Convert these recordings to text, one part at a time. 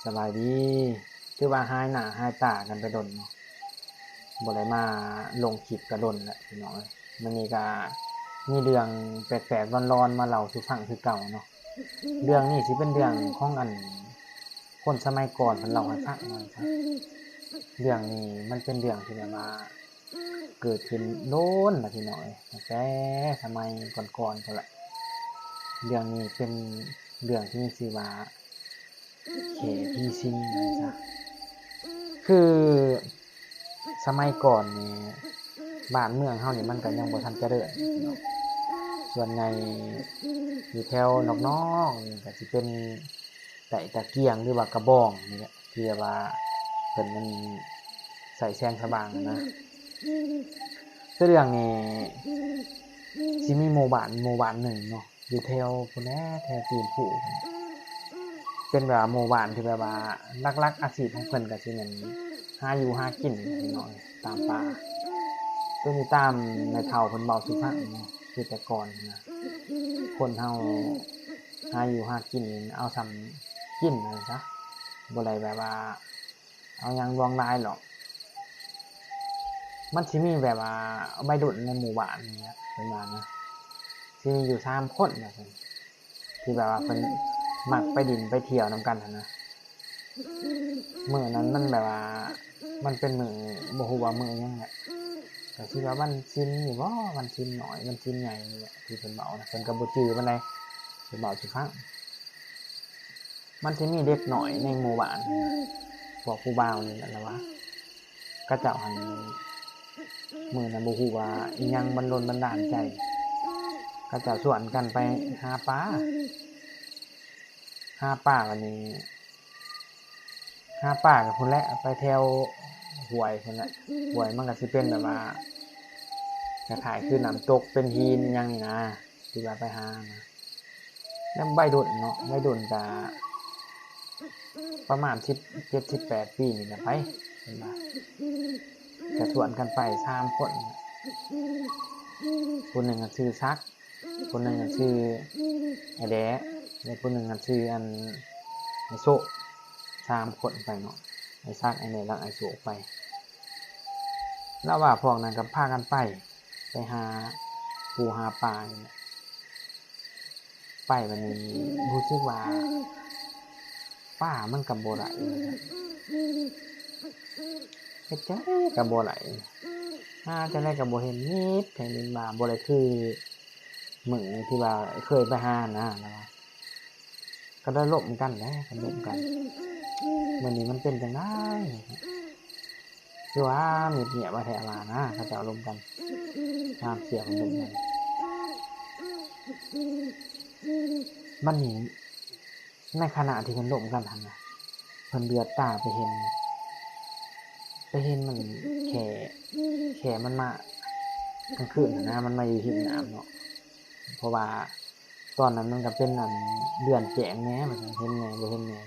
ສະບາຍດີ ຖືວ່າຫາຍໜ້າຫາຍຕາກັນໄປດົນເນາະ ບໍ່ໄດ້ມາລົງຄລິບກະດົນແລ້ວພີ່ນ້ອງເອີຍ. ມື້ນີ້ກະມີເລື່ອງແປກໆຫຼອນໆມາເລົ່າສູ່ຟັງຄືເກົ່າເນາະ. ເລື່ອງນີ້ຊິເປັນເລື່ອງຂອງອັນ ຄົນສະໄໝກ່ອນເພິ່ນເລົ່າໃຫ້ຟັງວ່າຊັ້ນ. ເລື່ອງນີ້ມັນເປັນເລື່ອງທີ່ແບບວ່າ ເກີດຂຶ້ນດົນລະພີ່ນ້ອງເອີຍ ຕັ້ງແຕ່ສະໄໝກ່ອນໆພຸ້ນລະ. ເລື່ອງນີ້ເປັນເລື່ອງທີ່ມີຊື່ວ່າ ແຂ້ຜີສິງວ່າຊັ້ນຊະ. ຄືສະໄໝກ່ອນນີ້ ບ້ານເມືອງເຮົານີ້ມັນກະຍັງບໍ່ທັນຈະເລີນເນາະ. ສ່ວນໃຫຍ່ຢູ່ແຖວນອກໆນີ້ກະຊິເປັນ ໄດ້ຕະກຽງ ຫຼືວ່າກະບອງນີ້ແຫຼະ ທີ່ແບບວ່າເພິ່ນນັ້ນໃຊ້ແສງສະຫວ່າງຫັ້ນນະ. ຄືເລື່ອງນີ້ຊິມີໝູ່ບ້ານ ໝູ່ບ້ານໜຶ່ງເນາະ ຢູ່ແຖວພຸ້ນແຫຼະ ແຖວຕີນພູ ເປັນແບບວ່າໝູ່ບ້ານທີ່ແບບວ່າຫຼັກໆອາຊີບຂອງເພິ່ນກະຊິແມ່ນຫາຢູ່ຫາກິນພີ່ນ້ອງ ຕາມປ່າ. ໂຕນີ້ຕາມແມ່ເຖົ້າເພິ່ນເວົ້າສູ່ຟັງເນາະ ຄືແຕ່ກ່ອນຫັ້ນນະ ຄົນເຮົາ ຫາຢູ່ຫາກິນເອົາສ່ຳກິນວ່າຊັ້ນຊະ ບໍ່ໄດ້ແບບວ່າເອົາຫຍັງຫຼວງຫຼາຍດອກ. ມັນຊິມີແບບວ່າໄວລຸ້ນໃນໝູ່ບ້ານນີ້ແຫຼະ ເພິ່ນວ່ານະ ຊິມີຢູ່ສາມຄົນວ່າຊັ້ນ ທີ່ແບບວ່າເພິ່ນມັກໄປຫຼິ້ນໄປທ່ຽວນຳກັນຫັ້ນນະ. ມື້ນັ້ນມັນແບບວ່າ ມັນເປັນມື້ ບໍ່ຮູ້ວ່າມື້ຫຍັງແຫຼະ ກະຊິວ່າວັນສິນນີ້ບໍ ວັນສິນນ້ອຍ ວັນສິນໃຫຍ່ນີ້ແຫຼະ ທີ່ເພິ່ນເວົ້ານະ. ເພິ່ນກະບໍ່ຈື່ປານໃດ ເພິ່ນເວົ້າສູ່ຟັງ. ມັນຊິມີເດັກນ້ອຍໃນໝູ່ບ້ານ ພວກຜູ້ບ່າວນີ້ແຫຼະລະວ່າ ເຂົາເຈົ້າຫັ້ນ ມື້ນັ້ນບໍ່ຮູ້ວ່າອີ່ຫຍັງບັນດົນບັນດານໃຈ ເຂົາເຈົ້າຊວນກັນໄປຫາປາ ຫາປາ ບາດນີ້ ຫາປາກະພຸ້ນແຫຼະ ໄປແຖວຫ້ວຍພຸ້ນແຫຼະ. ຫ້ວຍມັນກະຊິເປັນແບບວ່າ ຄ້າຍໆຄືນ້ຳຕົກ ເປັນຫີນອີ່ຫຍັງນີ້ນະ ທີ່ວ່າໄປຫານະ. ແລ້ວໄວລຸ້ນເນາະ ໄວລຸ້ນກະປະມານສິບເຈັດ ສິບແປດປີນີ້ແຫຼະ ໄປ ເພິ່ນວ່າ ກະຊວນກັນໄປສາມຄົນ ຜູ້ໜຶ່ງຊື່ສັກ ຜູ້ໜຶ່ງຊື່ອ້າຍແດ ແລະ ຜູ້ໜຶ່ງຊື່ອັນ ອ້າຍໂຊກ. ສາມຄົນໄປເນາະ ອ້າຍສັກ ອ້າຍແດ ແລ້ວອ້າຍໂຊກໄປ. ລາວວ່າພວກນັ້ນກະພາກັນໄປ ໄປຫາປູຫາປານີ້ແຫຼະ. ໄປບາດນີ້ຮູ້ສຶກວ່າປາມັນກະບໍ່ໄດ້ ເຮັດຈັ່ງໃດກະບໍ່ໄດ້ ຫາຈັ່ງໃດກະບໍ່ເຫັນ ມິດແທ້ມິດວ່າ ບໍ່ໄດ້ຄືມື້ທີ່ວ່າເຄີຍໄປຫານະ ລາວວ່າ. ກະໄດ້ລົມກັນແຫຼະ ກັນລົມກັນ ມື້ນີ້ມັນເປັນຈັ່ງໃດ ຄືວ່າມິດງຽບວ່າແທ້ວ່ານະ ເຂົາເຈົ້າລົມກັນ ຍາມສຽວກັນລົມກັນ. ບາດນີ້ ໃນຂະນະທີ່ເພິ່ນລົມກັນຫັ້ນນະ ເພິ່ນເຫຼືອດຕາໄປເຫັນ ໄປເຫັນມັນແຂ້ ແຂ້ມັນມາກາງຄືນຫັ້ນນະ ມັນມາຢູ່ຮິມນ້ຳເນາະ. ເພາະວ່າຕອນນັ້ນມັນກະເປັນອັນເດືອນແຈ້ງແດ່ ວ່າຊັ້ນ ເຫັນແດ່ບໍ່ເຫັນແດ່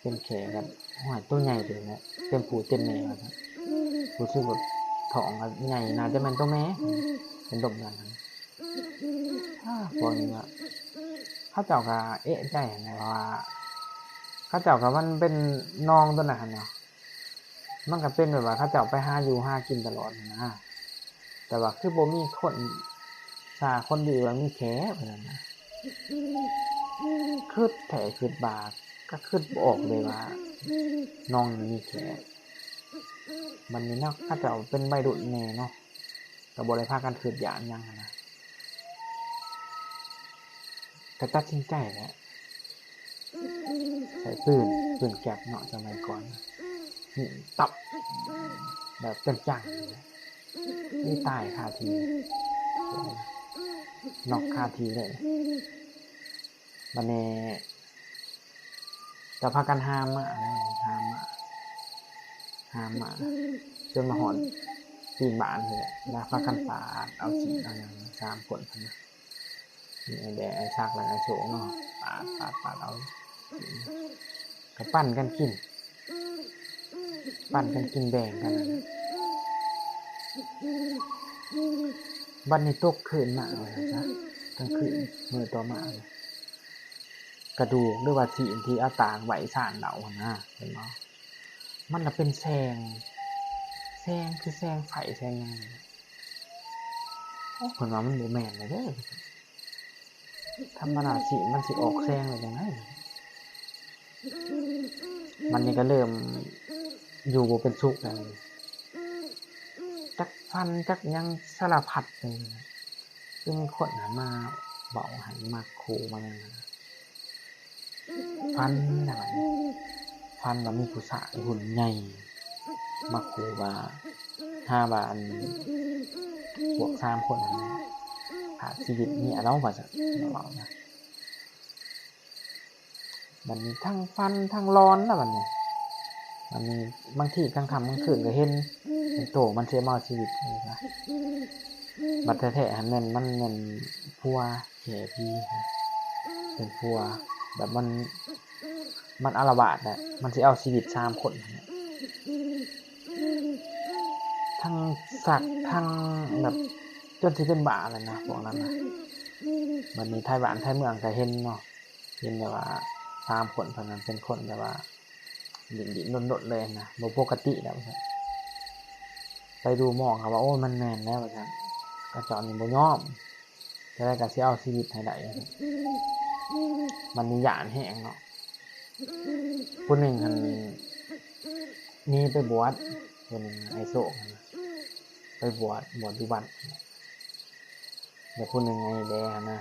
ເປັນແຂ້ກະ ໂອ້ຍ ໂຕໃຫຍ່ເຕີບແຫຼະ ເຕັມຜູ້ເຕັມແມ່ວ່າຊັ້ນ. ຮູ້ສຶກວ່າທ້ອງກະໃຫຍ່ ໜ້າຈະແມ່ນໂຕແມ່ ເປັນລົມກັນ. ອາ ພວກນີ້ວ່າ ເຂົາເຈົ້າກະເອະໃຈຫັ້ນແຫຼະ ເພາະວ່າເຂົາເຈົ້າກະ ມັນເປັນໜອງໂຕນັ້ນຫັ້ນເນາະ ມັນກະເປັນແບບວ່າເຂົາເຈົ້າໄປຫາຢູ່ຫາກິນຕະຫຼອດຫັ້ນນະ ແຕ່ວ່າຄືບໍ່ມີຄົນຊາຄົນດີວ່າມີແຂ້ວ່າຊັ້ນນະ. ຄຶດແທ້ຄຶດວ່າ ກະຄຶດບໍ່ອອກເລີຍວ່າໜອງນີ້ມີແຂ້. ບາດນີ້ເນາະ ເຂົາເຈົ້າເປັນໄວລຸ້ນແດ່ເນາະ ກະບໍ່ໄດ້ພາກັນຄຶດຢ້ານຫຍັງຫັ້ນນະ ກະຕັດສິນໃຈແຫຼະ ໃຊ້ປືນ ປືນແກັບເນາະ ສະໄໝກ່ອນ ຍິງຕັບ ແບບຈັງໆ ນີ້ຕາຍຄາທີ່ ນັອກຄາທີ່ເລີຍ. ບາດນີ້ ກະພາກັນຫາມມາ ຫາມມາ ຫາມມາ ຈົນມາຮອດຕີນບ້ານພຸ້ນແຫຼະ ລະພາກັນປາດເອົາຊີ້ນເອົາຫຍັງ ສາມຄົນຫັ້ນນະ ມີອ້າຍແດ ອ້າຍສັກ ແລະ ອ້າຍໂຊກເນາະ ປາດ ປາດ ປາດເອົາ ກະປັນກັນກິນ ປັນກັນກິນແບ່ງກັນ. ບາດນີ້ຕົກຄືນມາວ່າຊັ້ນຊະ ກາງຄືນມື້ຕໍ່ມາ ກະດູກ ຫຼືວ່າຊີ້ນທີ່ເອົາຕາກໄວ້ຊານເລົາຫັ້ນນະ ເຫັນບໍ່? ມັນລະເປັນແສງ ແສງຄືແສງໄຟແສງຫຍັງ. ໂອ້ ເພິ່ນວ່າມັນບໍ່ແມ່ນແລ້ວເດີ ທຳມະດາຊີ້ນມັນຊິອອກແສງໄດ້ຈັ່ງໃດ? ມັນນີ້ກະເລີ່ມຢູ່ບໍ່ເປັນສຸກແລ້ວ ຈັກຝັນຈັກຫຍັງສາລະພັດເລີຍ. ຄືມີຄົນມາເວົ້າໃຫ້ ມາຂູ່ມາຫຍັງ ຝັນນະ ຝັນວ່າມີຜູ້ຊາຍຮຸ່ນໃຫຍ່ມາຂູ່ວ່າ ຫາວ່າ ອັນ ພວກສາມຄົນຫັ້ນຂາດຊີວິດເມຍລາວວ່າຊັ້ນ ເວົ້ານະ. ບັດນີ້ທັງຝັນທັງຫຼອນລະບັດນີ້ ບັດນີ້ບາງທີກາງຄ່ຳກາງຄືນກະເຫັນເປັນໂຕມັນຊິມາເອົາຊີວິດນີ້ນະ. ບັດແທ້ໆຫັ້ນແມ່ນ ມັນແມ່ນຜົວແກ້ຜີ ເປັນຜົວ ແບບມັນ ມັນອາລະວາດແຫຼະ ມັນຊິເອົາຊີວິດສາມຄົນຫັ້ນແຫຼະ ທັງສັກທັງແບບ ຈົນຊິເປັນບ້າແລ້ວນະພວກນັ້ນນະ. ບັດນີ້ໄທບ້ານໄທເມືອງກະເຫັນເນາະ ເຫັນແບບວ່າສາມຄົນເພິ່ນນັ້ນເປັນຄົນແບບວ່າ ດິ້ນໆລົນໆເລີຍນະ ບໍ່ປົກກະຕິແລ້ວວ່າຊັ້ນ. ໄປດູໝໍເຂົາວ່າ ໂອ້ ມັນແມ່ນແລ້ວວ່າຊັ້ນ ເຂົາເຈົ້ານີ້ບໍ່ຍອມ ຈັ່ງໃດກະຊິເອົາຊີວິດໃຫ້ໄດ້ວ່າຊັ້ນ. ບັດນີ້ຢ້ານແຮງເນາະ ຜູ້ໜຶ່ງຫັ້ນໜີໄປບວດ ຜູ້ໜຶ່ງ ອ້າຍໂຊກຫັ້ນນະ ໄປບວດ ບວດຢູ່ວັດ ແລະຜູ້ໜຶ່ງ ອ້າຍແດຫັ້ນນະ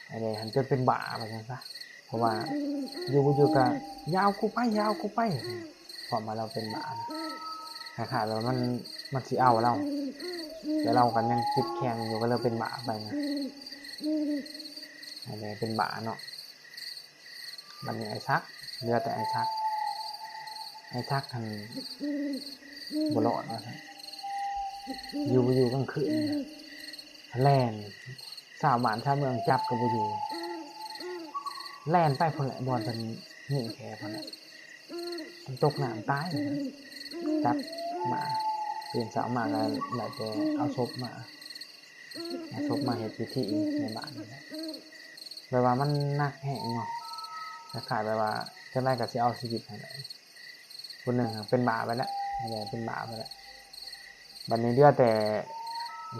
ອ້າຍແດຫັ້ນຈົນເປັນບ້າວ່າຊັ້ນຊະ ເພາະວ່າຢູ່ບໍ່ຢູ່ກະ ຢ່າເອົາກູໄປ ຢ່າເອົາກູໄປ ຄວາມວ່າລາວເປັນບ້ານະ ຄ້າຍໆແບບວ່າມັນ ມັນຊິເອົາລາວ ແຕ່ລາວກະຍັງຈິດແຂງຢູ່ ກະເລີຍເປັນບ້າໄປນະ ອ້າຍແດເປັນບ້າເນາະ. ບັດນີ້ອ້າຍສັກ ເຫຼືອແຕ່ອ້າຍສັກ ອ້າຍສັກຫັ້ນບໍ່ລອດວ່າຊັ້ນ ຢູ່ບໍ່ຢູ່ກາງຄືນແລ່ນ ຊາວບ້ານຊາວເມືອງຈັບກະບໍ່ຢູ່ ແລ່ນໄປພຸ້ນແຫຼະ ບ່ອນເພິ່ນຍິງແຂ້ພຸ້ນແຫຼະ ຕົກນ້ຳຕາຍ ຈັບມາ ຕື່ນເຊົ້າມາກະໄດ້ແຕ່ເອົາສົບມາ ເອົາສົບມາເຮັດພິທີໃນບ້ານນີ້ແຫຼະ ແບບວ່າມັນໜັກແຮງເນາະ ຄ້າຍໆແບບວ່າຈັ່ງໃດກະຊິເອົາຊີວິດຫັ້ນແຫຼະ. ຜູ້ໜຶ່ງເປັນບ້າໄປແລ້ວ ເປັນບ້າໄປແລ້ວ ບັດນີ້ເຫຼືອແຕ່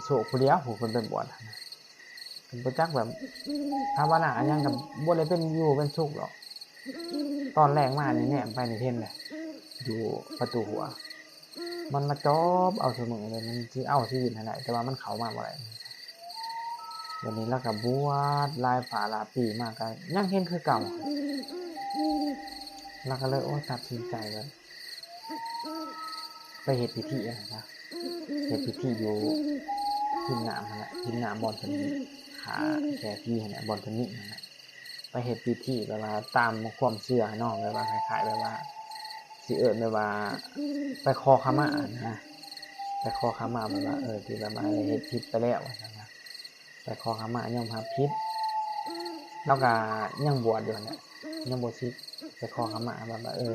ໂຊກຜູ້ດຽວ ຜູ້ເພິ່ນໄປບວດຫັ້ນນະ ເພິ່ນບໍ່ຈັກແບບພາວະນາຫຍັງ ກະບໍ່ໄດ້ເປັນຢູ່ເປັນສຸກດອກ. ຕອນແລງມານີ້ແນມໄປນີ້ເຫັນແຫຼະ ຢູ່ປະຕູຫົວ ມັນມາຈອບເອົາຊຸມື້ເລີຍ ມັນຊິເອົາຊີວິດໃຫ້ໄດ້ ແຕ່ວ່າມັນເຂົ້າມາບໍ່ໄດ້. ບັດນີ້ລາວກະບວດຫຼາຍຟ້າຫຼາຍປີມາ ກະຍັງເຫັນຄືເກົ່າ ລາວກະເລີຍ ໂອ້ ຕັດສິນໃຈແບບ ໄປເຮັດພິທີຫັ້ນນະ ເຮັດພິທີຢູ່ຮິມນ້ຳຫັ້ນແຫຼະ ລິມນ້ຳບ່ອນເພິ່ນຂ້າແກ້ຜີຫັ້ນແຫຼະ ບ່ອນເພິ່ນຍິງຫັ້ນແຫຼະ ໄປເຮັດພິທີແບບວ່າຕາມຄວາມເຊື່ອເນາະ ແບບວ່າຄ້າຍໆແບບວ່າຊິເອີ້ນແບບວ່າໄປຂໍຂະມາຫັ້ນນະ ໄປຂໍຂະມາແບບວ່າ ເອີ ທີ່ແບບວ່າໄດ້ເຮັດຜິດໄປແລ້ວວ່າຊັ້ນນະ ໄປຂໍຂະມາຍອມຮັບຜິດ. ລາວກະຍັງບວດຢູ່ຫັ້ນແຫຼະ ຍັງບໍ່ສິກ ໄປຂໍຂະມາແບບວ່າ ເອີ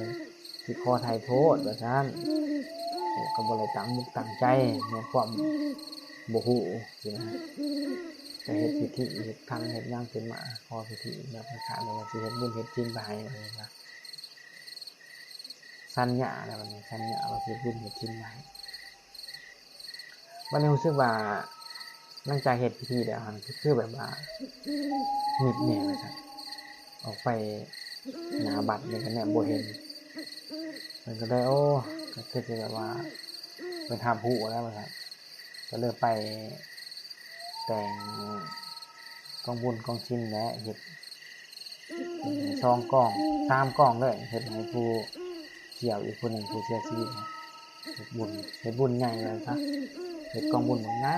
ຊິຂໍໄຖ່ໂທດວ່າຊັ້ນ ກະບໍ່ໄດ້ຕັ້ງມຸກຕັ້ງໃຈໃນຄວາມບໍ່ຮູ້ຊີ້ນະ ກະເຮັດພິທີ ເຮັດຄັນເຮັດຫຍັງຂຶ້ນມາ ຂໍພິທີແບບຄ້າຍໆແບບວ່າຊິເຮັດບຸນເຮັດສິນໄປໃຫ້ວ່າຊັ້ນຊະ ສັນຍາແລ້ວບັດນີ້ ສັນຍາວ່າຊິເຮັດບຸນເຮັດສິນໄປໃຫ້. ບັດນີ້ຮູ້ສຶກວ່າຫຼັງຈາກເຮັດພິທີແລ້ວຫັ້ນ ຄືແບບວ່າງຶດແນ່ວ່າຊັ້ນ ອອກໄປໜ້າວັດນີ້ກະແນມບໍ່ເຫັນ ເພິ່ນກະເລີຍ ໂອ້ ກະຄືຊິແບບວ່າເພິ່ນຮັບຮູ້ແລ້ວວ່າຊັ້ນ ກະເລີຍໄປແຕ່ງກອງບຸນກອງສິນແຫຼະ ເຮັດ ສອງກອງສາມກອງເລີຍ ເຮັດໃຫ້ຜູ້ກ່ຽວອີກຜູ້ໜຶ່ງຜູ້ເສຍຊີວິດ ເຮັດບຸນ ເຮັດບຸນໃຫຍ່ວ່າຊັ້ນຊະ ເຮັດກອງບຸນບັກໃຫຍ່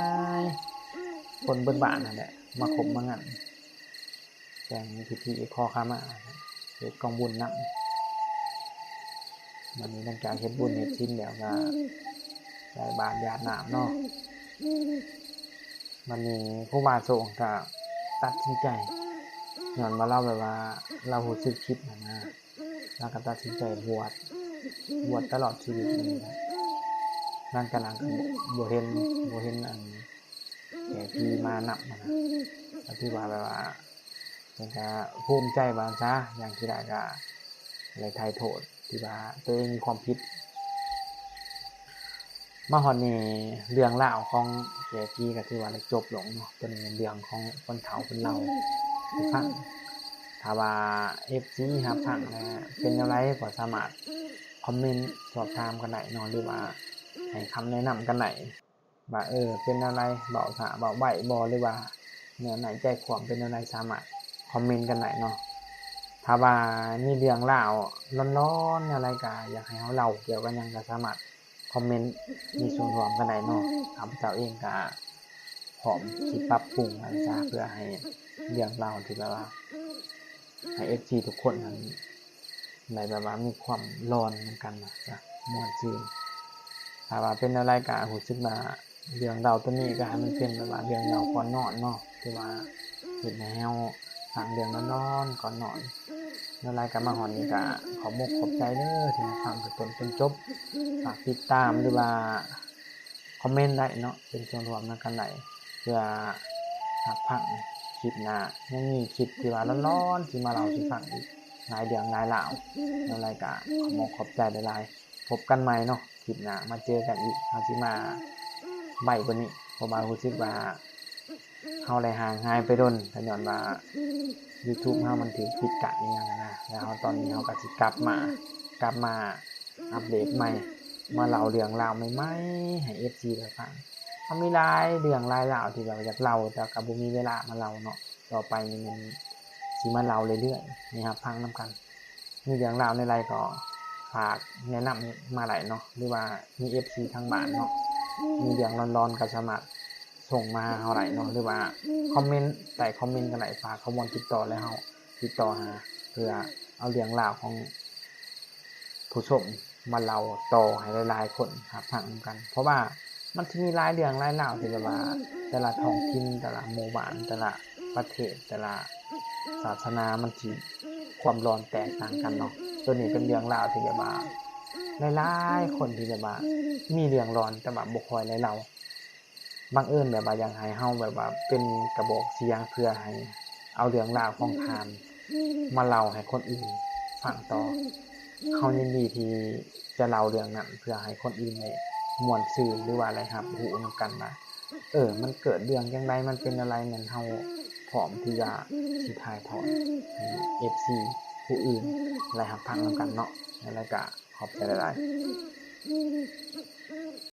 ຄົນເບິດບ້ານຫັ້ນແຫຼະມາຄົບມາງັນ ແຕ່ງພິທີຂໍຂະມາ ເຮັດກອງບຸນນຳ. ບັດນີ້ຫຼັງຈາກເຮັດບຸນເຮັດສິນແລ້ວກະໃສ່ບາດຢາດນ້ຳເນາະ ບັດນີ້ຄູບາໂຊງກະຕັດສິນໃຈ ຍ້ອນວ່າລາວແບບວ່າລາວຮູ້ສຶກຜິດຫັ້ນນະ ລາວກະຕັດສິນໃຈບວດ ບວດຕະຫຼອດຊີວິດເລີຍ. ຫຼັງຈາກນັ້ນກະບໍ່ເຫັນ ບໍ່ເຫັນອັນແກ່ຜີມານຳຫັ້ນນະ ກະຖືວ່າແບບວ່າ ກໍພູມໃຈວ່າຊະ ຢ່າງທີ່ຫຼາຍກໍໄດ້ໄຖ່ໂທດທີ່ວ່າຕົວເອງມີຄວາມຜິດ. ມາຮອດນີ້ເລື່ອງລາວຂອງເຈພີກໍຖືວ່າໄດ້ຈົບລົງເນາະ. ຕົວນີ້ເປັນເລື່ອງຂອງຄົນເຖົ້າຄົນເຖົ້າທີ່ຟັງ. ຖ້າວ່າເອັຟຊີຮັບຟັງແລ້ວເປັນແນວໃດກໍສາມາດຄອມເມັນສອບຖາມກັນໄດ້ເນາະ ຫຼືວ່າໃຫ້ຄຳແນະນຳກັນໄດ້ ວ່າ ເອີ ເປັນແນວໃດ ເວົ້າຊ້າເວົ້າໄວບໍ່ ຫຼືວ່າແນວໃນໃຈຄວາມເປັນແນວໃດ ສາມາດຄອມເມັນກັນໄດ້ເນາະ. ຖ້າວ່າມີເລື່ອງລາວຫຼອນໆແນວໃດ ກະຢາກໃຫ້ເຮົາເລົ່າກ່ຽວກັບຫຍັງ ກະສາມາດຄອມເມັນມີສ່ວນຮ່ວມກັນໄດ້ເນາະ. ຂ້າພະເຈົ້າເອງກະພ້ອມຊິປັບປຸງຫັ້ນຊະ ເພື່ອໃຫ້ເລື່ອງລາວທີ່ແບບວ່າ ໃຫ້ເອັຟຊີທຸກຄົນຫັ້ນໄດ້ແບບວ່າມີຄວາມຫຼອນນຳກັນເນາະ ຈະມ່ວນຊື່ນ. ຖ້າວ່າເປັນແນວໃດກະຮູ້ສຶກວ່າເລື່ອງເລົ່າຕົວນີ້ກະໃຫ້ມັນເປັນແບບວ່າເລື່ອງເລົ່າກ່ອນນອນເນາະ ຄືວ່າເຮັດໃຫ້ເຮົາຟັງເລື່ອງຫຼອນໆກ່ອນນອນ. ແນວໃດກະມາຮອດນີ້ກະຂອບມຸກຂອບໃຈເດີທີ່ມາຟັງແຕ່ຕົ້ນຈົນຈົບ. ຝາກຕິດຕາມ ຫຼືວ່າ ຄອມເມັນໄດ້ເນາະ ເປັນສ່ວນຮ່ວມນຳກັນໄດ້ ເພື່ອຮັບຟັງຄລິບໜ້າ. ຍັງມີຄລິບທີ່ວ່າຫຼອນໆ ທີ່ມາເລົ່າສູ່ຟັງອີກຫຼາຍເລື່ອງຫຼາຍລາວ. ແນວໃດກະຂອບມຸກຂອບໃຈຫຼາຍໆ. ພົບກັນໃໝ່ເນາະ ຄລິບໜ້າມາເຈີກັນອີກ. ເຮົາຊິມາໄວກວ່ານີ້ ເພາະວ່າຮູ້ສຶກວ່າເຮົາໄດ້ຫ່າງຫາຍໄປດົນ ກໍຍ້ອນວ່າ YouTube ເຮົາມັນຖືກປິດກັ້ນອີ່ຫຍັງຫັ້ນນະ. ແລ້ວເຮົາ ຕອນນີ້ເຮົາກໍຊິກັບມາ ກັບມາອັບເດດໃໝ່ ມາເລົ່າເລື່ອງລາວໃໝ່ໆໃຫ້ເອັຟຊີໄດ້ຟັງ. ເຮົາມີຫຼາຍເລື່ອງຫຼາຍລາວທີ່ແບບວ່າຢາກເລົ່າ ແຕ່ກໍບໍ່ມີເວລາມາເລົ່າເນາະ. ຕໍ່ໄປນີ້ມັນຊິມາເລົ່າເລື້ອຍໆໃຫ້ຮັບຟັງນຳກັນ. ມີເລື່ອງລາວແນວໃດກໍຝາກແນະນຳມາໄດ້ເນາະ ຫຼືວ່າມີເອັຟຊີທາງບ້ານເນາະ ມີເລື່ອງຫຼອນໆກໍສາມາດສົ່ງມາຫາເຮົາໄດ້ເນາະ ຫຼືວ່າຄອມເມັນໃຕ້ຄອມເມັນກໍໄດ້. ຝາກຂໍ້ມູນຕິດຕໍ່ ແລ້ວເຮົາຕິດຕໍ່ຫາ ເພື່ອເອົາເລື່ອງລາວຂອງຜູ້ຊົມມາເລົ່າຕໍ່ໃຫ້ຫຼາຍໆຄົນຮັບຟັງນຳກັນ. ເພາະວ່າມັນຊິມີຫຼາຍເລື່ອງຫຼາຍລາວທີ່ແບບວ່າ ແຕ່ລະທ້ອງຖິ່ນ ແຕ່ລະໝູ່ບ້ານ ແຕ່ລະ ປະເທດ ແຕ່ລະສາສະໜາ ມັນຊິຄວາມຫຼອນແຕກຕ່າງກັນເນາະ. ໂຕນີ້ເປັນເລື່ອງລາວທີ່ແບບວ່າ ຫຼາຍໆຄົນທີ່ແບບວ່າມີເລື່ອງຫຼອນ ແຕ່ວ່າບໍ່ຄ່ອຍໄດ້ເລົ່າ. ບັງເອີນແບບວ່າຢາກໃຫ້ເຮົາແບບວ່າເປັນກະບອກສຽງ ເພື່ອໃຫ້ເອົາເລື່ອງລາວຂອງທ່ານມາເລົ່າໃຫ້ຄົນອື່ນຟັງຕໍ່. ເຮົາຍິນດີທີ່ຈະເລົ່າເລື່ອງນັ້ນ ເພື່ອໃຫ້ຄົນອື່ນໄດ້ມ່ວນຊື່ນ ຫຼືວ່າໄດ້ຮັບຮູ້ນຳກັນວ່າ ເອີ ມັນເກີດເລື່ອງຈັ່ງໃດ ມັນເປັນແນວໃດ. ແມ່ນເຮົາພ້ອມທີ່ຈະຊິຖ່າຍທອດໃຫ້ເອັຟຊີຜູ້ອື່ນໄດ້ຮັບຟັງນຳກັນເນາະ. ແລ້ວກະຂອບໃຈຫຼາຍໆ.